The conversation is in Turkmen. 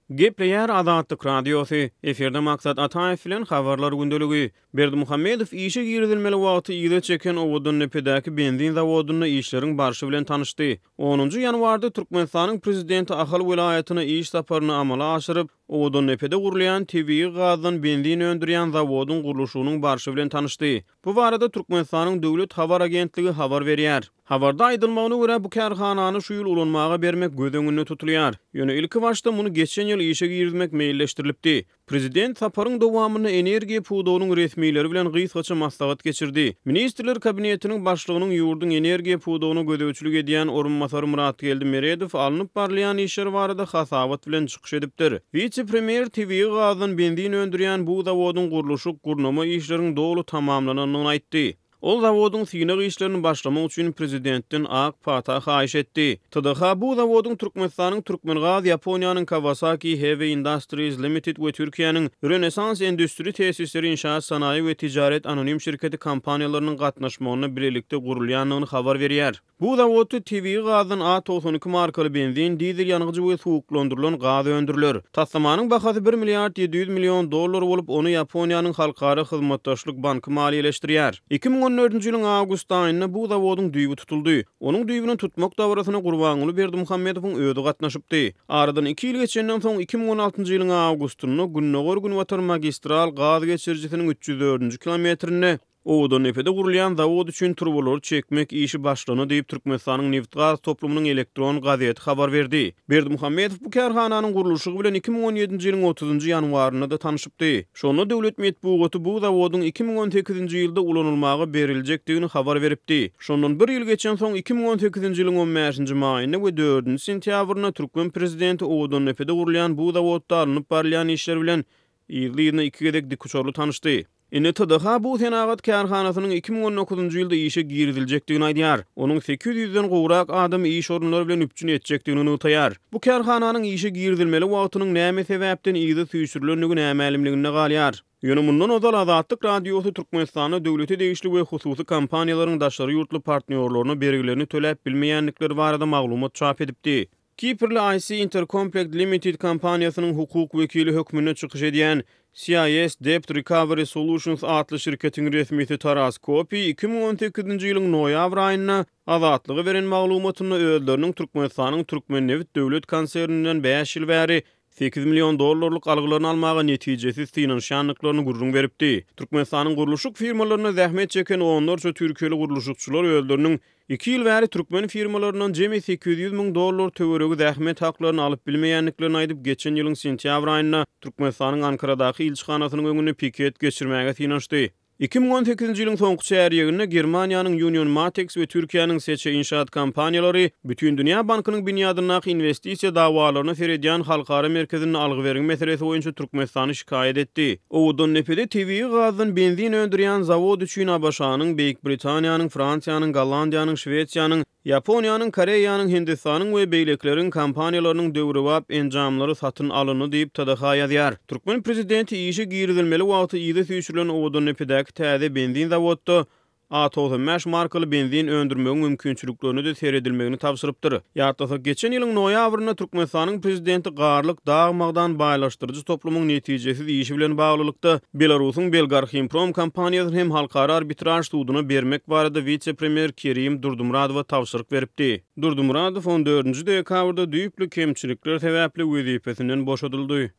Gepleýär Azatlyk Radiosy, Efirde Maksat Ataýew bilen Habarlar gündeligi. Berdimuhamedow işe girizilmeli wagty yza çeken Owadandepedäki benzin zawodynda işleriň barşy bilen tanyşdy. Onunjy ýanwarda Türkmenistanyň Prezidenti Ahal welaýatyna iş saparyny amala aşyryp, Owadandepede gurulýan tebigy gazdan benzin öndürýän zawodyň gurluşygynyň barşy bilen tanyşdy. Bu barada Türkmenistanyň Döwlet habar agentligi habar berýär. Habarda aýdylmagyna görä, bu kärhanany şu ýyl ulanmaga bermek göz öňünde tutulýar. Ýöne ilkibaşda muny geçen ýyl işe girizmek meýilleşdirilipdi. Prezident saparyň dowamynda energiýa pudagynyň resmileri bilen gysgaça maslahat geçirdi. Ministrler Kabinetiniň Başlygynyň ýurduň energiýa pudagyna gözegçilik edýän orunbasary Myratgeldi Meredow alnyp barylýan işler barada hasabat bilen çykyş edipdir. Wise-premýer tebigy gazdan benzin öndürýän bu zawodyň gurluşyk-gurnama işleriň doly tamamlanandygyny aýtdy. Ol zawodyň synag işlerini başlamak üçin prezidentden ak pata haýyş etdi. TDH bu zawodyň Türkmenistanyň Türkmengaz, Ýaponiýanyň Kawasaki Heavy Industries Limited we Türkiýäniň Rönesans Endüstri Tesisleri Inşaat Sanaýy we Tijaret Anonim Şirketi kompaniýalarynyň gatnaşmagynda bilelikde gurulýandygyny habar berýär. Bu zawodda tebigy gazdan A 92 markaly benzin, dizel ýangyjy we suwuklandyrylan gaz öndüriler. Taslamanyň bahasy bir milliard 700 million dollar bolup, ony Ýaponiýanyň Halkara hyzmatdaşlyk banky maliýeleşdirýär. 2014-nji ýylyň awgust aýynda bu zawodyň düýbi tutuldy. Onuň düýbüni tutmak dabarasyna Gurbanguly Berdimuhamedowyň özi gatnaşypdy. Aradan iki ýyl geçenden soň, 2016-njy ýylyň awgustynda Gündogar-Günbatar magistral gaz geçirijisiniň 304-nji kilometrinde Owadandepede gurulýan zawod üçin turbalary çekmek işi başlandy diýip, Türkmenistanyň nebitgaz toplumynyň elektron gazeti habar berdi. Berdimuhamedow bu kärhananyň gurluşygy bilen 2017-nji ýylyň otuzynjy ýanwarynda-da tanyşypdy. Şonda döwlet metbugaty bu zawodyň 2018-nji ýylda ulanylmaga beriljekdigini habar beripdi. Şondan bir ýyl geçensoň, 2018-nji ýylyň on bäşinji maýynda we dördünji sentýabrynda türkmen prezidenti Owadandepede gurulýan bu zawodda alnyp barylýan işler bilen yzly-yzyna iki gezek dikuçarly tanyşdy. Indi TDH bu senagat kärhanasynyň 2019-njy ýylda işe giriziljekdigini aýdýar. Onuň sekiz ýüzden gowrak adamy iş orunlary bilen üpjün etjekdigini nygtaýar. Bu kärhananyň işe girizilmeli wagtynyň näme sebäpden yza süýşürilendigi nämälimliginde galýar. Ýöne mundan ozal Azatlyk Radiosy Türkmenistanda döwlete degişli we hususy kompaniýalaryň daşary ýurtly partnýorlaryna bergilerini töläp bilmeýändikleri barada maglumat çap edipdi. Kiprli IC Intercomplect Limited kompaniýasynyň hukuk wekili hökmünde çykyş edýän CIS Debt Recovery Solutions atly şirketiň resmisi Taras Kopi 2018-nji ýylyň noýabr aýynda Azatlyga beren maglumatynda özleriniň Türkmenistanyň Türkmennebit döwlet konserninden bäş ýyl bäri sekiz million dollarlyk algylaryny almaga netijesiz synanyşýandyklaryny gürrüň beripdi. Türkmenistanyň gurluşyk firmalarynda zähmet çeken onlarça türkiýeli gurluşykçylar özleriniň Iki ýyl bäri türkmen firmalaryndan jemi 800 müň dollar töweregi zähmet haklaryny alyp bilmeýändiklerini aýdyp, geçen ýylyň sentýabr aýynda Türkmenistanyň Ankaradaky ilçihanasynyň öňünde piket geçirmäge synanyşdy. 2018-nji ýylyň soňky çärýeginde Germaniýanyň Union Matex we Türkiýäniň Seçe Inşaat kompaniýalary Bütindünýä bankynyň binýadyndaky inwestisiýa dawalaryna seredýän halkara merkezinde algy-bergi meselesi boýunça Türkmenistany şikaýat etdi. Owadandepede tebigy gazdan benzin öndürýän zawod üçin ABŞ-nyň, Beýik Britaniýanyň, Fransiýanyň, Gollandiýanyň, Şwesiýanyň, Ýaponiýanyň, Koreýanyň, Hindistanyň we beýlekileriň kompaniýalarynyň döwrebap enjamlary satyn alyndy diýip, TDH ýazýar. Türkmen prezidenti işe girizilmeli wagty yza süýşürilen Owadandepedäki täze benzin zawodda A 95 markaly benzin öndürmegiň mümkinçiliklerine-de seredilmegini tabşyrypdyr. Ýatlasak, geçen ýylyň noýabrynda Türkmenistanyň Prezidenti Garlyk dag-magdan baýlaşdyryjy toplumyň netijesiz işi bilen baglylykda, Belarusyň Belgarhimprom kompaniýasyny hem halkara arbitraž suduna bermek barada wise-premýer Kerim Durdymyradowa tabşyryk beripdi. Durdymyradow on dördünji dekabrda düýpli kemçilikler sebäpli wezipesinden boşadyldy.